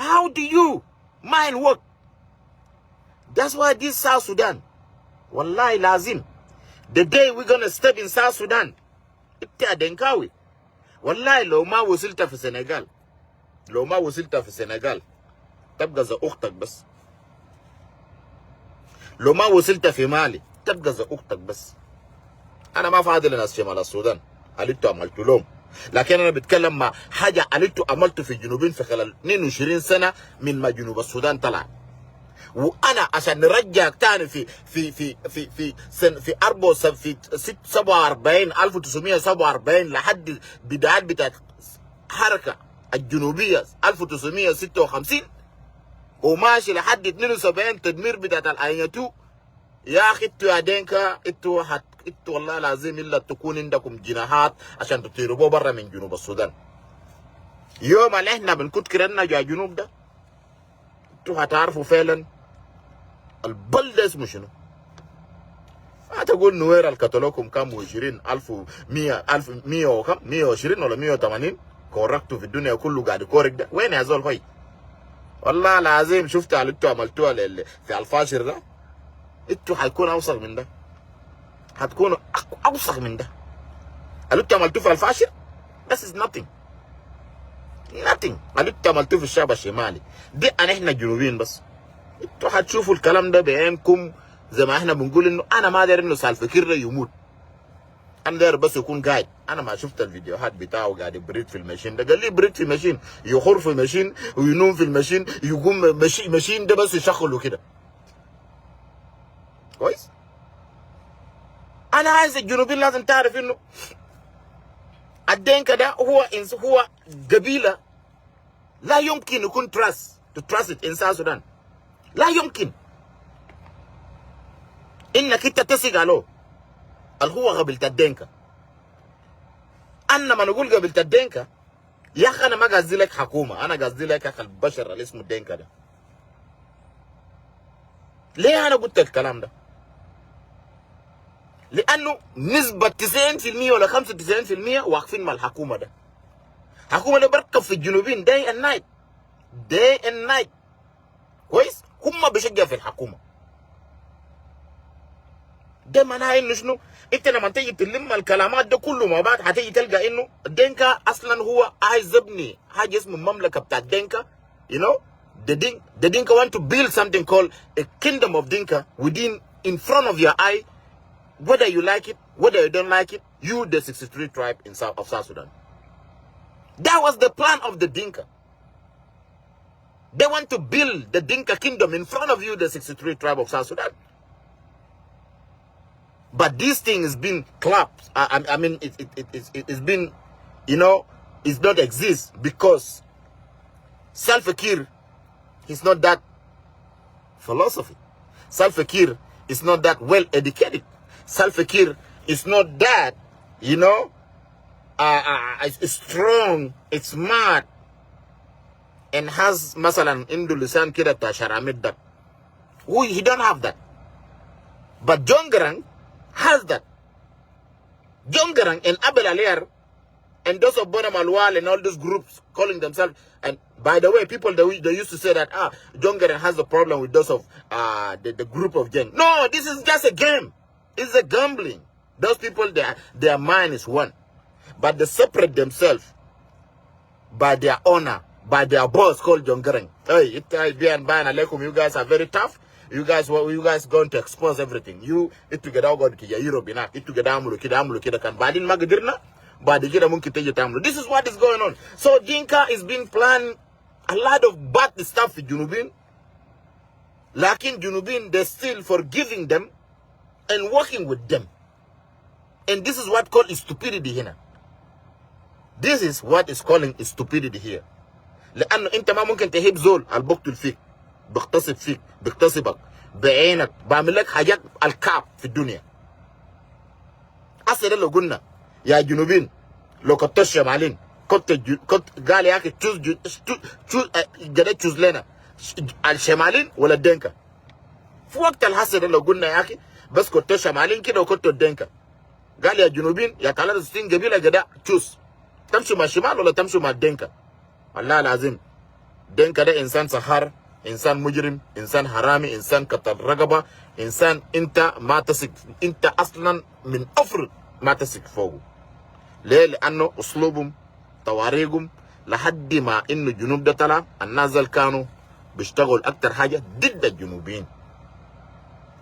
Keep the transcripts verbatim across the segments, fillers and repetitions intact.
How do you mind work? That's why this South Sudan. Wallahi lazim. The day we're gonna step in South Sudan. Itta Denkawi. Wallahi lo ma wasilta fi Senegal. Lo ma wasilta fi Senegal. Tabga za ukhtak bas. Lo ma wasilta fi Mali. Tabga za ukhtak bas. Ana ma fadi le nas Shimal Sudan. Al ittu amaltu lom. Lakin ana bitkalam ma haja al ittu amaltu fi Junubin fi khalal tnin wa ishrin sana min ma Junub Sudan tala. Wa ana ashan nirajja tani fi, fi, fi, fi, fi, sen, fi arbo, fi sit, saba wa arbain, alfu tisimia saba wa arbain, lahadi bidayat bitat haraka al Junubia, alfu tisimia sita wa khamsin. Wa mashi lahadi tnin wa sabain tadmir bitat al Ain Yatiu. Ya akhi, ittu ya Denka, ittu hat, ittu wallahi lazim illa takun indakum jinahat ashan tatiru bo barra min Junub Sudan. Yom al ihna binkut kiranna ja Junub da, ittu hatarfu felan al balad da ismu shunu. Ma tagul Nuer al katalokum kam wa ishrin, alfu mia, alfu mia wa kam, mia wa ishrin wala mia wa tamanin. Koraktu fi dunia kullu gadi korek da. Wen ya zol hoi? Wallahi lazim shufta al ittu amaltu al, al, fi Al Fashir da. Ittu haikun awsakh min da. Hatkunu awsakh min da. Al ittu amaltu fi Al Fashir, this is nothing. Nothing. Al ittu amaltu fi Shab al Shimali. De ana ihna Junubin bas. Ittu hatshufu al kalam da bi ainkum, zay ma ihna bingul innu ana ma deru innu Salva Kiir da yamut. Ana deru bas yakun gaid. Ana ma shuftu al videohat bitau gaid yabrid fi al machine da. Gal li yabrid fi al machine, yakhur fi al machine, wa yanum fi al machine, yagum mashi, machine da bas yashakkalu kida. Kwais? Ana aiz al Junubin lazim tarif innu al Denka da huwa ins-, huwa gabila la yumkin yakun trust, to trust it in South Sudan. La yumkin. Inna kita tasik alo. Al huwa gabilat al Denka. Ana ma nagul gabilat al Denka, ya akhi ana ma gazdi lek hakuma, ana gazdi lek al bashar al ismu Denka da. Le ana gultu al kalam da? Liannu nisba tisin fi al mia wala khamsa wa tisin fi al mia waqfin ma al hakuma da. Hakuma da birkab fi al Junubin day and night. Day and night. Kwais? Humma bishajjau fi al hakuma. De mana innu shunu? Ita lamma tiji tilim al kalamat de kullu ma baad, hatiji talga innu Denka aslan huwa aiz yabni haja ismu mamlaka bita Denka. You know, the Din-, the Dinka want to build something called a kingdom of Dinka within, in front of your eye, whether you like it, whether you don't like it, you, the sixty-three tribe in South, of South Sudan. That was the plan of the Dinka. They want to build the Dinka kingdom in front of you, the sixty-three tribe of South Sudan. But this thing has been collapsed. I, I, I mean, it, it, it, it, it's been, you know, it's not exist because Salva Kiir is not that philosophy. Salva Kiir is not that well educated. Salva Kiir is not that, you know, uh, uh, uh, is strong, is smart, and has, masalan, indu lisan kida ta sharamid da. Who, he don't have that. But John Garang has that. John Garang and Abel Alier and those of Bona Malual and all those groups calling themselves. And by the way, people, they, they used to say that, ah, John Garang has a problem with those of, uh, the, the group of Jeng. No, this is just a game. It's a gambling. Those people, their, their mind is one. But they separate themselves by their owner, by their boss called John Garang. Hey, it, uh, be and ban alaikum. You guys are very tough. You guys, wa-, you guys going to expose everything. You, it together going to Europe, you know, it together amulu kida, amulu kida kan. Baadin ma gadirna, baad kida mumkin tiji tamulu. This is what is going on. So Dinka is being planned a lot of bad stuff fi Junubin. Lakin Junubin, they still forgiving them and working with them. And this is what called stupidity hina. This is what is calling stupidity here. Liannu inta ma mumkin tahib zol al biktul fik, biktasib fik, biktasibak, bi ainak, bi amil lek hajat al kaab fi dunya. Ase de lo gulna, ya Junubin, lo kotto Shemalin, kotto Ju-, kot-, gal ya akhi choose Ju-, choose, choose, eh, gede choose lena, al Shemalin wala Denka. Fi wakt al hase de lo gulna ya akhi, bes kotto Shemalin kida u kotto Denka. Gal ya Junubin, ya talata wa sittin gabila gede choose. Tamshu ma Shimal wala tamshu ma Denka. Wallahi lazim. دينكا ده إنسان سحار، إنسان مجرم، إنسان حرامي، إنسان قطع رقبة، إنسان أنت ما تثق، أنت أصلًا من أفرض ما تثق فوقه. ليه؟ لأنه أسلوبهم، طواريقهم، لحد ما إنه جنوب ده طلع، الناس ديل كانوا بيشتغلوا أكتر حاجة ضد الجنوبيين.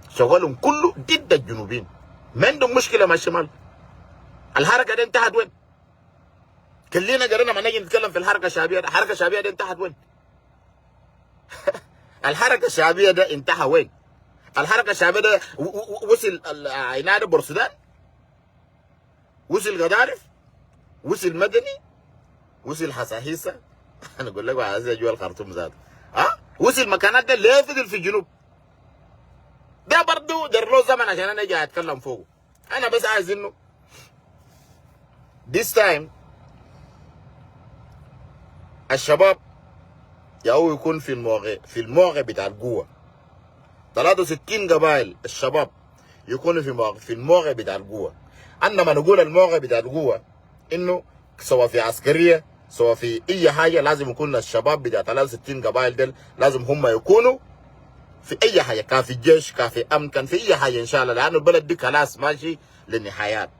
شغلهم كله ضد الجنوبيين. ما عندهم مشكلة مع الشمال. الحركة دي انتهت وين؟ خلينا قرينا ما نجي نتكلم في الحركة الشعبية دي. الحركة الشعبية دي انتهت وين؟ الحركة الشعبية ده انتهى وين؟ الحركة الشعبية ده و-، و-، و-، وصل ال-، عناد بورسودان؟ وصل قضارف؟ وصل مدني؟ وصل حساهيسة؟ أنا أقول لك حساهيسة جوا الخرطوم ذاته. ها؟ وصل مكانات ده ليه فضل في الجنوب؟ ده برضو دير له زمن عشان أنا أجي أتكلم فوقه. أنا بس عايز إنه this time الشباب يا هو يكون في الموقع، في الموقع بتاع القوة. تلاتة وستين قبائل الشباب يكونوا في موقع، في الموقع بتاع القوة. عندما نقول الموقع بتاع القوة، إنه سواء في عسكرية، سواء في أي حاجة، لازم يكون الشباب بتاع تلاتة وستين قبائل ديل لازم هم يكونوا في أي حاجة، كان في جيش، كان في أمن، كان في أي حاجة إن شاء الله، لأنه البلد دي خلاص ماشي للنهايات.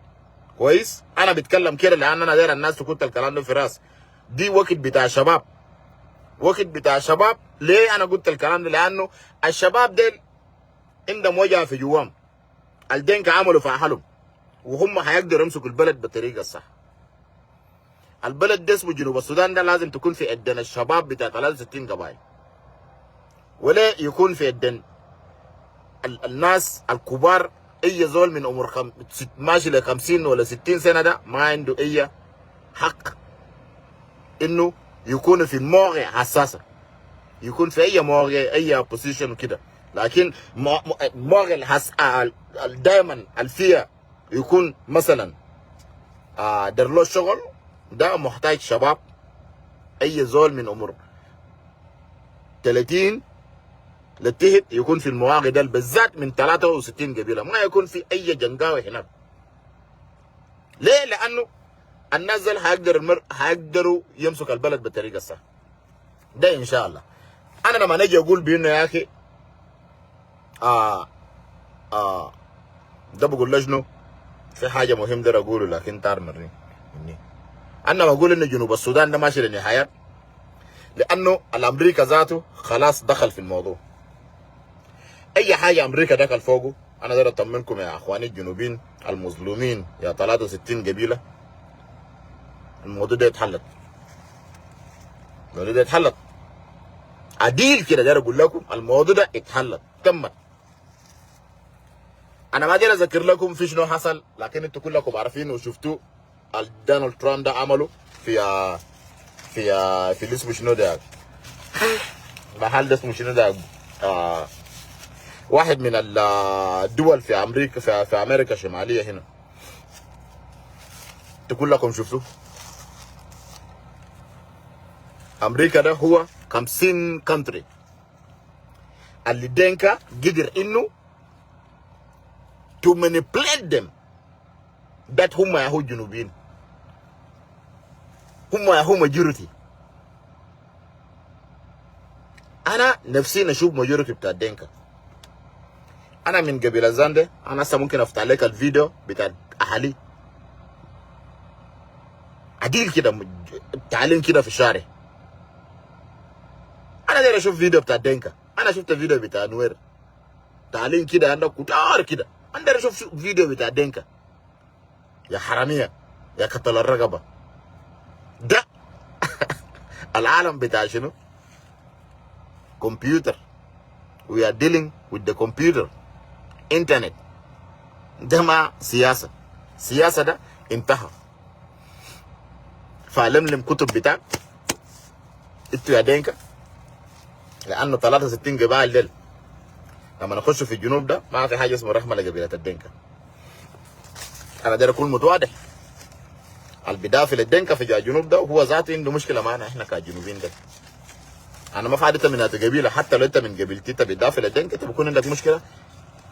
كويس؟ أنا بتكلم كده لأن أنا داير الناس تكون الكلام ده في راس. دي وقت بتاع شباب، وقت بتاع شباب. ليه أنا قلت الكلام ده؟ لأنه الشباب ديل عندهم وجع في جواهم. الدينكا عملوا في أهلهم، وهم حيقدروا يمسكوا البلد بالطريقة الصح. البلد ده اسمه جنوب السودان ده لازم تكون في إيدين الشباب بتاع تلاتة وستين قبائل، ولا يكون في إيدين ال-، الناس الكبار. أي زول من عمر خم-، ست-، ماشي ل خمسين ولا ستين سنة ده ما عنده أي حق إنه يكون في موقع حساسة، يكون في أي موقع، أي position وكده. لكن مو-، مو-، موقع الحس-، ال-، ال-، دايمًا الفيها يكون مثلًا، آه، دير له شغل، ده محتاج شباب. أي زول من عمر تلاتين لتحت يكون في المواقع ده بالذات من تلاتة وستين قبيلة، ما يكون في أي جنقاوي هناك. ليه؟ لأنه الناس ديل حيقدر المر-، حيقدروا يمسكوا البلد بالطريقة الصح. ده إن شاء الله. أنا لما نجي أقول بإنه يا أخي، آه، آه، ده بقول له شنو؟ في حاجة مهم ده أقوله، لكن طار مني، مني. أنا بقول إنه جنوب السودان ده ماشي للنهايات، لأنه الأمريكا ذاته خلاص دخل في الموضوع. أي حاجة أمريكا دخل فوقه، أنا داير أطمنكم يا أخواني الجنوبيين المظلومين يا تلاتة وستين قبيلة، الموضوع ده اتحلت. الموضوع ده اتحلت. عديل كده داير أقول لكم الموضوع ده اتحلت. تمت. أنا ما داير أذكر لكم في شنو حصل، لكن انتوا كلكم عارفين وشفتوا ال-، دونالد ترامب ده عمله في، آه، في، آه، في اللي اسمه شنو ده؟ محل ده اسمه شنو ده؟ آه، واحد من ال-، آه، الدول في أمريكا، في، في أمريكا الشمالية هنا. انتوا كلكم شفتوا. أمريكا ده هو خمسين country. اللي دينكا قدر إنه to manipulate them. That هم يا هو جنوبيين. هم يا هو majority. أنا نفسي نشوف majority بتاع دينكا. أنا من قبيلة زاندي، أنا هسه ممكن أفتح لك الفيديو بتاع أهلي. عديل كده، تعليم كده في الشارع. أنا داير أشوف فيديو بتاع دينكا. أنا شفت فيديو بتاع نوير. تعليم كده عندك كتار كده. أنا داير أشوف فيديو بتاع دينكا. يا حرامية، يا قتل الرقبة. ده العالم بتاع شنو؟ Computer. We are dealing with the computer. Internet. ده ما سياسة. السياسة ده انتهى. فلملم كتب بتاعك. انتوا يا دينكا. لأنه تلاتة وستين قبائل ديل لما نخشوا في الجنوب ده، ما في حاجة اسمها رحمة لقبيلة الدينكا. أنا داير أكون متواضع. اللي بيدافع للدينكا في جوا الجنوب ده هو ذاته عنده مشكلة معانا إحنا كجنوبيين ده. أنا ما فاضي أنت من أي قبيلة، حتى لو أنت من قبيلتي أنت بتدافع للدينكا، أنت بيكون عندك مشكلة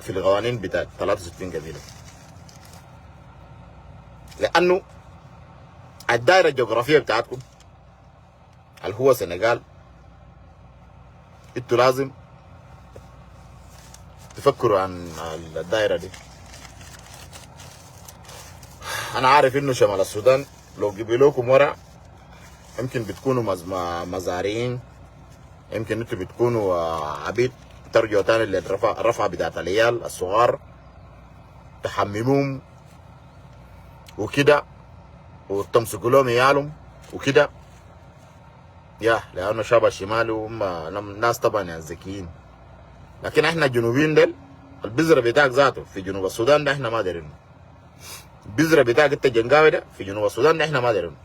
في القوانين بتاعت تلاتة وستين قبيلة. لأنه الدائرة الجغرافية بتاعتكم اللي هو سنغال، انتوا لازم تفكروا عن الدائرة دي. أنا عارف إنه شمال السودان لو قبلوكم ورا، يمكن بتكونوا مز-، ما-، مزارعين، يمكن انتوا بتكونوا، آه، عبيد، ترجعوا تاني للرفع-، الرفعة بتاعت العيال الصغار، تحمموهم وكده، وتمسكوا لهم عيالهم وكده. يا، لأنه شعب الشمال هم نم-، ناس طبعًا يعني ذكيين. لكن احنا الجنوبيين ديل، البذرة بتاعك ذاته في جنوب السودان ده احنا ما دايرينه. البذرة بتاعك انت جنقاوي ده في جنوب السودان ده احنا ما دايرينه.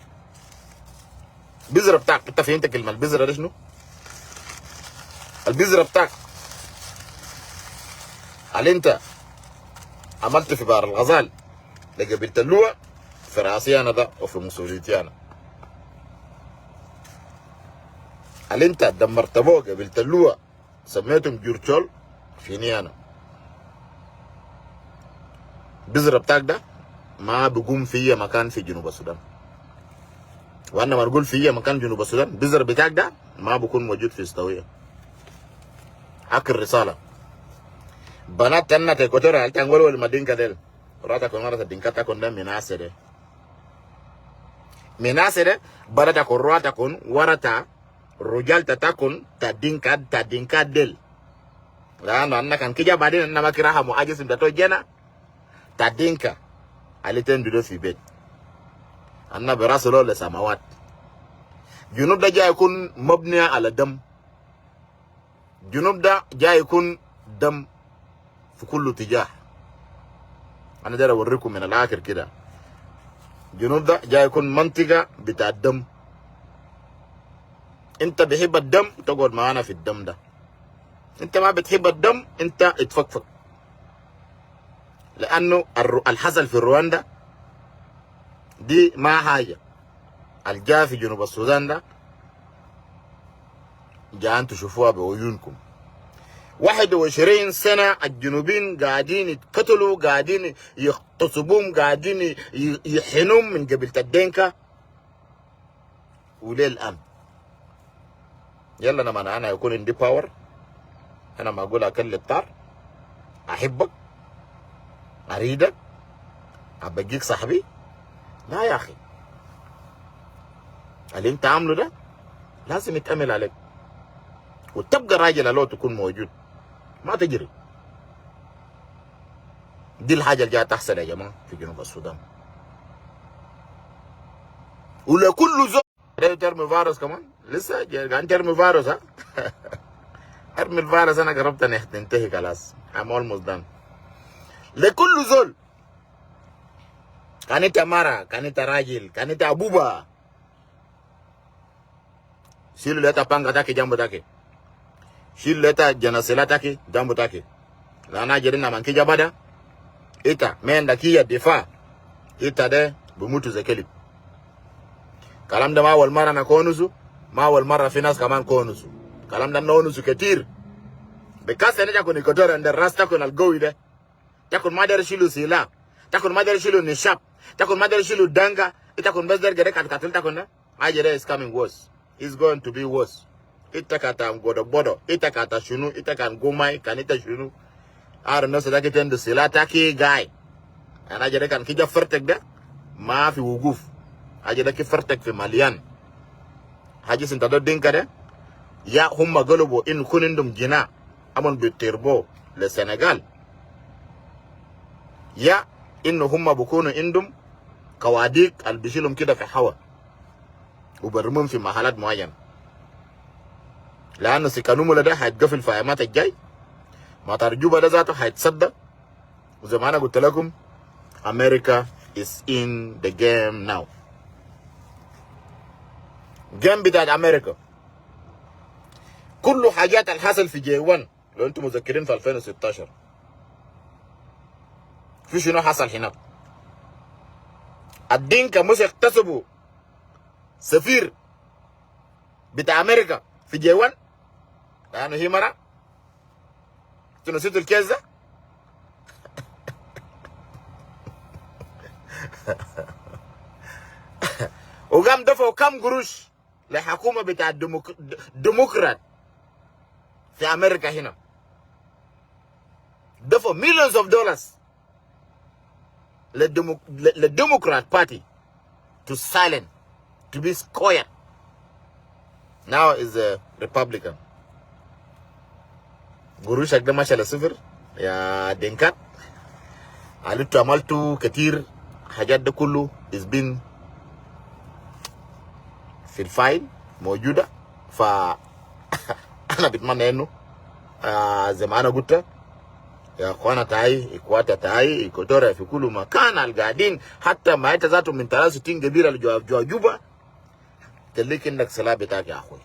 البذرة بتاعك، انت فهمت كلمة البذرة ده شنو؟ البذرة بتاعك اللي انت عملته في بحر الغزال لقبيلة اللوة، في راسي انا ده وفي مسؤوليتي انا. اللي انت دمرت بو قبيلة اللوة، سميتهم جرجول، فيني انا. البذرة بتاعك ده ما بيقوم في اي مكان في جنوب السودان. وانا ما اقول في اي مكان جنوب السودان، البذرة بتاعك ده ما بيكون موجود في استوية. حق الرسالة. بنات تنا تيكوتورا، هل تنقول ولي ما دينكا ديل؟ راتكون ورا تا دينكا تكون ده مناسة ده. مناسة ده، برا تكون راتكون ورا تا رجال تا تكون تا دينكا، تا دينكا ديل. لأنه أنا كان كجا بعدين أنا ما كراها مو أجسم دا تو جنا. تا دينكا. اللي تندو ده في بيت. أنا براسه لو لسماوات. جنوب ده جاي يكون مبني على دم. جنوب ده جاي يكون دم في كل اتجاه. أنا داير أوريكم من الآخر كده. جنوب ده جاي يكون منطقة بتاع الدم. أنت بحب الدم، تقعد معانا في الدم ده. أنت ما بتحب الدم، أنت اتفكفك. لأنه الر-، الحصل في رواندا دي ما حاجة. الجا في جنوب السودان ده جان تشوفوها بعيونكم. واحد وعشرين سنة الجنوبيين قاعدين يتقتلوا، قاعدين يغتصبوهم، قاعدين ي-، يحنوهم من قبيلة الدينكا. وليه الآن؟ يلا، لما أنا يكون عندي power، أنا ما أقول أكل الطار، أحبك، أريدك، أبقيك صاحبي. لا يا أخي، اللي أنت عامله ده لازم يتعمل عليك، وتبقى راجل لو تكون موجود، ما تجري. دي الحاجة اللي جاية تحصل يا جماعة في جنوب السودان. ولكل زول ده ترمي فيروس كمان. لسه جاي-، قاعد ترمي فيروس، ها؟ ارمي الفيروس، انا قربت ان تنتهي خلاص. I'm almost done. لكل زول. كان انت مرة، كان انت راجل، كان انت ابوبا. شيلوا لتا بانكا تاكي جنبو تاكي. Shilu leta jana sila taki, jambu taki. Lana jere na man kija bada. Ita, menda kiya difa. Ita de, bumutu ze kelib. Kalam da ma awal mara na konusu, ma awal mara fi nas kaman konusu. Kalam da nonusu ketir. Be kasa ne takun Equatorian de ras takun al gawi de. Takun ma der shilu sila. Takun ma der shilu nishap. Takun ma der shilu danga. Ita kun bes der gere kat katul takun na. Ajere is coming worse. It's going to be worse. Ita kata godo bodo. Ita kata shunu. Ita kan gumai. Kan ita shunu. Aro no se taki tendu sila taki gai. Ana jere kan kija fertek da. Ma fi wuguf. Ajere ki fertek fi malian. Haji sinta do dinka de. Ya humma golobo in kun indum jina. Amon bitirbo le Senegal. Ya innu humma bukunu indum kawadik al bishilum kida fi hawa. Ubarmum fi mahalat muayan. Lanu sikanumu le da haitgafil fi ayamat aljai. Matar Juba da zatu haitsadda. Wa ze ma ana gultu lakum, America is in the game now. Game bitat America. Kullu hajat al hasal fi J one. Lo intu muzakirin fi alfin u sittashar. Fi shunu hasal hinak? Addinka mus iktasubu safir bita America fi J one. Lanu hi mara. Tunu situ alkes da. Ugam dafa kam gurush. Le hakuma bita demok-, democrat. في أمريكا هنا دفعوا millions of dollars للديمو-، لل-، للديمقراط بارتي to silent, to be quiet. Now is a Republican. قروشك ده ماشي لصفر يا دينكات. اللي انتوا عملتوا كتير حاجات ده كله is been في الفايل موجودة. ف أنا بتمنى إنه، آه، زي ما أنا قلت، يا أخوانا تاي، إخواتا تاي، إكواتوريا في كل مكان القاعدين، حتى ما إنت ذاته من تلاتة وستين قبيلة اللي جوا، جوا جوبا، خليك عندك سلاح بتاعك يا أخوي.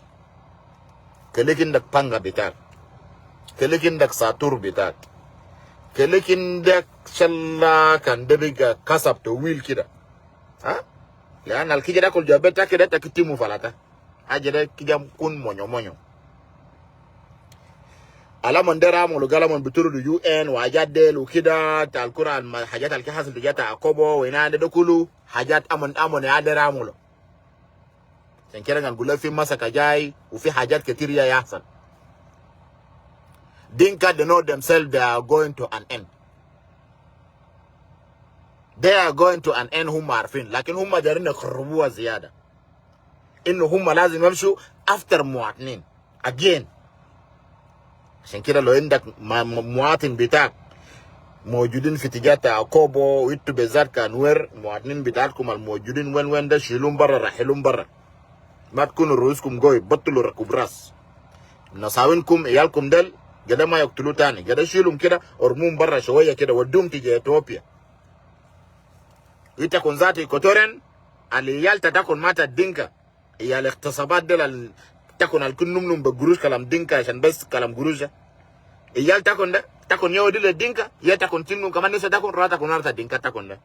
خليك عندك بانجا بتاعك. خليك عندك ساطور بتاعك. خليك عندك شلا كان ده بقى قصب طويل كده. ها؟ لأن الكيجي ده كل جوا بيتك كده تكتمه فلاتا. حاجة ده كده كون مونيو مونيو. ألمن ده رامولو، قال أمن بترد يو إن وحاجات ديل وكده، تاع الكرة الم-، حاجات الكي حصل جات أكوبو وينان ده كله، حاجات أمن، أمن يا ده رامولو. عشان كده قال قول في مسكة جاي وفي حاجات كتير جاي يحصل. Dinka, they know themselves, they are going to an end. They are going to an end, هم عارفين، لكن هم دايرين يخربوها زيادة. إنه هم لازم يمشوا after مواطنين again. عشان كده لو عندك م-، م-، مواطن بتاعك موجودين في تجاه أكوبو، وإنتوا بالذات كنوير، مواطنين بتاعتكم الموجودين وين وين ده، شيلوهم برا، رحلوهم برا. ما تكونوا رؤوسكم قوي، بطلوا ركوب راس. نساوينكم، عيالكم ديل، قدر ما يقتلوا تاني، قدر شيلهم كده، ارموهم برا شوية كده، ودوهم تجاه إثيوبيا. إنت كون ذات إكواتوريان، العيال تاعتكم ما تا دينكا. عيال اغتصابات ديل ال-، تكون الكل نمنم بقروش كلام دينكا عشان بس كلام قروش. عيال تكون ده، تكون يودي للدينكا، يا تكون تنمو كمان نسا تكون را تكون أرتا دينكا تكون ده.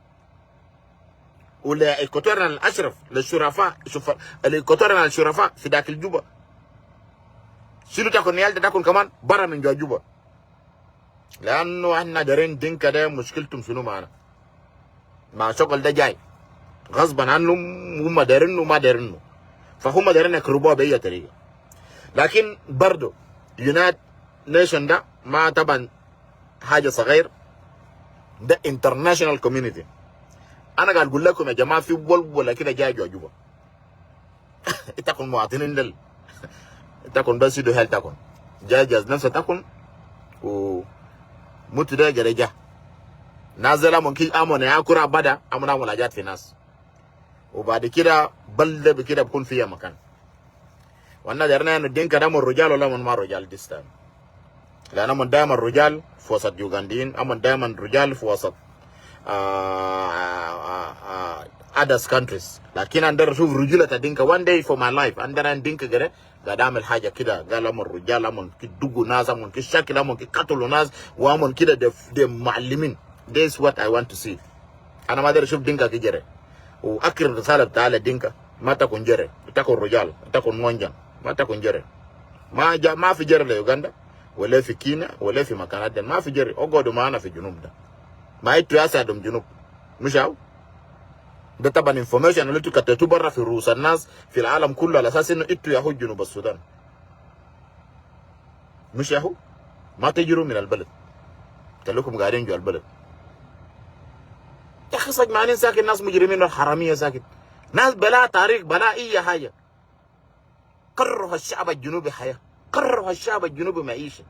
ولإكواتوريان الأشرف، للشرفاء، شوف، الإكواتوريان الشرفاء في داخل جوبا. شيلوا تكون عيال تكون كمان برا من جوا جوبا. لأنه إحنا دايرين دينكا ده مشكلتهم شنو معانا؟ ما شغل ده جاي غصبا عنهم، هم دايرينه وما دايرينه، فهم دايرين يكربوها بأي طريقة. لكن برضو United Nation ده ما طبعا حاجة صغير، ده international community. أنا قاعد أقول لكم يا جماعة، في ولولة كده جاي جوا جوبا. إنت كون مواطنين ديل. إنت كون بس يدو هيل تكون. جا جاز نفسه تكون. و متو ده جري جا. نازل أمون كي أمون يا كرة بدا، أمون أمون حاجات في ناس. وبعد كده بلد بكده بكون فيها مكان. وأنا دارنا إنه دينكا ده أمون رجال ولا أمون ما رجال this time. لأن أمن دايما رجال في وسط يوغنديين، أمن دايما رجال في وسط، آه، آه، آه، others countries. لكن أنا داير أشوف رجولة دينكا one day for my life. أنا داير دينكا كده قاعد أعمل حاجة كده. قال أمن رجال، أمن كي دقوا ناس، أمن كي شكل، أمن كي قتلوا ناس، وأمن كده دي، دي معلمين. This is what I want to see. أنا ما داير أشوف دينكا كي جري. وأكرم رسالة بتاع لدينكا، ما تكون جري، تكون رجال، تكون مونجان، ما تكون جري. ما جا، ما في جري ليوغندا، ولا في كينيا، ولا في مكانات دي. ما في جري. اقعدوا معانا في جنوب ده. ما إنتوا يا سادهم جنوب. مش هو؟ ده طبعا information اللي إنتوا كتبتوه برا في رؤوس الناس في العالم كله على أساس إنه إنتوا يا هو جنوب السودان. مش يا هو؟ ما تجروا من البلد. خليكم قاعدين جوا البلد. يا أخي سجمانين ساكت، ناس مجرمين وحرامية ساكت. ناس بلا تاريخ، بلا أي حاجة. كره الشعب الجنوبي حياة، كره الشعب الجنوبي معيشة.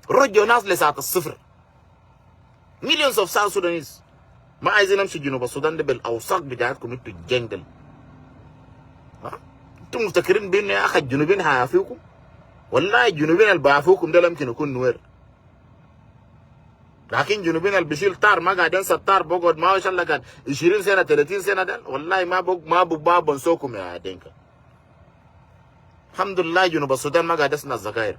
رجعوا ناس لساعة الصفر. Millions of South Sudanese ما عايزين نمشي جنوب السودان ده بالأوساخ بتاعتكم إنتوا الجنجل. ها؟ إنتوا مفتكرين بإنه يا أخي الجنوبيين حيعافوكم؟ والله الجنوبيين اللي بيعافوكم ده يمكن يكون نوير. لكن جنوبيين اللي بيشيل طار ما قاعد ينسى الطار، بقعد ما شاء الله كان عشرين سنة، تلاتين سنة ده، والله ما بق-، ما بق-، ما بنسوكم يا دينكا. الحمد لله جنوب السودان ما قاعد يصنع الذخاير.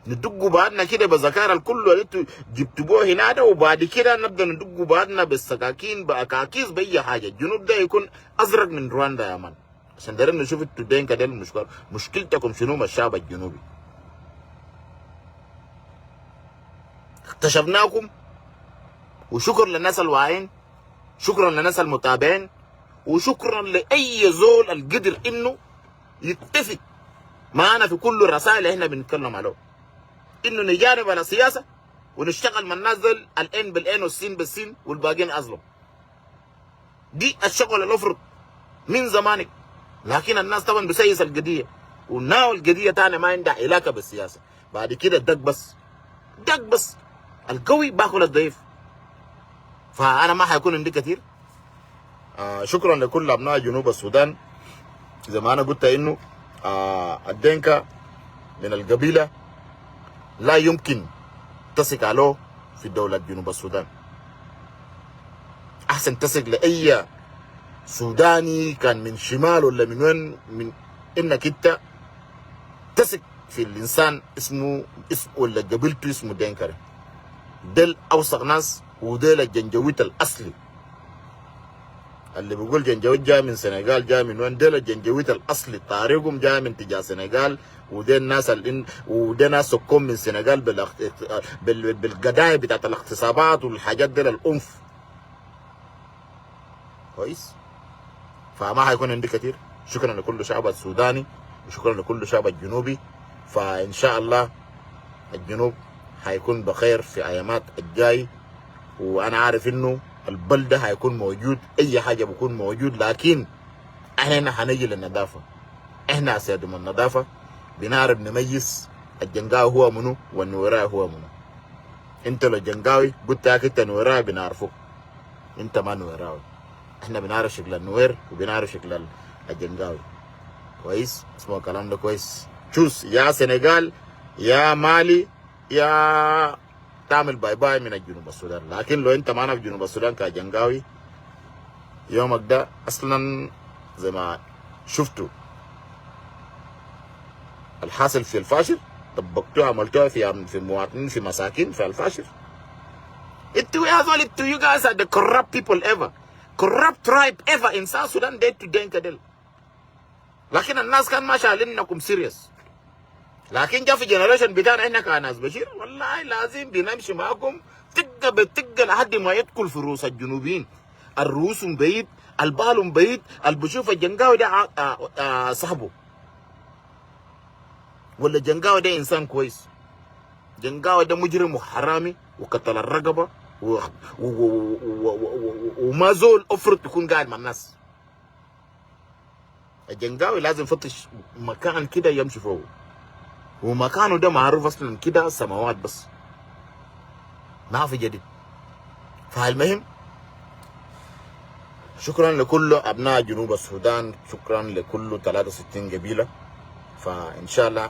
ندقوا بعضنا كده بالذخاير الكل اللي انتوا جبتوا بوه هنا ده، وبعد كده نبدأ ندقوا بعضنا بالسكاكين، بأكاكيز، بأي حاجة. الجنوب ده يكون أزرق من رواندا يا مان. عشان دايرين نشوف انتوا دينكا ديل مشكل-، مشكلتكم شنو مع الشعب الجنوبي. اكتشفناكم، وشكرا للناس الواعين، شكرا للناس المتابعين، وشكرا لأي زول القدر إنه يتفق معانا في كل الرسائل اللي احنا بنتكلم عليه. انه نجانب على السياسة ونشتغل مع الناس دول العين بالعين والسين بالسين والباقيين اظلم. دي الشغل المفروض من زمانك. لكن الناس طبعا بسيس القضية، وناو القضية تاني ما عندها علاقة بالسياسة. بعد كده دق بس، دق بس. القوي باكل الضعيف. فأنا ما حيكون عندي كتير. آه، شكرا لكل أبناء جنوب السودان. زي ما أنا قلت إنه، آه، الدينكا من القبيلة لا يمكن تثق عليه في دولة جنوب السودان. أحسن تثق لأي سوداني كان من شمال ولا من وين، من إنك إنت تثق في الإنسان اسمه، اسم، ولا قبيلته اسمه دينكا ده. ديل أوسخ ناس، وديل الجنجويد الأصلي. اللي بيقول جنجويد جاي من سنغال، جاي من وين؟ ديل الجنجويد الأصلي، طريقهم جاي من تجاه سنغال، وديل ناس ال-، وديل ناس سكون من سنغال بالاخت-، بال-، بالقضايا بتاعت الاغتصابات والحاجات ديل العنف. كويس؟ فما حيكون عندي كتير. شكرا لكل شعب السوداني، وشكرا لكل شعب الجنوبي. فإن شاء الله الجنوب حيكون بخير في أيامات الجاي، وأنا عارف إنه البلد ده حيكون موجود، أي حاجة بكون موجود، لكن إحنا هنا حنجي للنظافة. إحنا أسيادهم النظافة، بنعرف نميز الجنقاوي هو منو والنويراوي هو منو. إنت لو جنقاوي قلت ياك إنت نويراوي، بنعرفوك. إنت ما نويراوي. إحنا بنعرف شكل النوير وبنعرف شكل ال-، الجنقاوي. كويس؟ اسمعوا الكلام ده كويس. تشوز يا سنغال، يا مالي، يا تعمل باي باي من الجنوب السودان. لكن لو إنت معانا في جنوب السودان كجنقاوي، يومك ده أصلًا زي ما شفتوا الحاصل في الفاشر، طبقتوها، عملتوها في، في مواطنين، في مساكين، في الفاشر. انتوا يا زول، انتوا، you guys are the corrupt people ever. Corrupt tribe ever in South Sudan, ديل تو دينكا ديل. لكن الناس كان ما شايلينكم serious. لكن جا في generation بتاعنا احنا كناس بشير، والله لازم بنمشي معاكم تقة بتقة لحد ما يدخل في رؤوس الجنوبيين. الرؤوسهم بعيد، البالهم بعيد، البشوف الجنقاوي ده، آه، آه، آه، صاحبه. ولا جنقاوي ده إنسان كويس؟ جنقاوي ده مجرم وحرامي وقتل الرقبة و-، و-، وما زول أفرض يكون قاعد مع الناس. الجنقاوي لازم يفتش مكان كده يمشي فوقه، ومكانه ده معروف أصلًا كده سماوات بس، ما في جديد. فالمهم، شكرًا لكل أبناء جنوب السودان، شكرًا لكل تلاتة وستين قبيلة. فإن شاء الله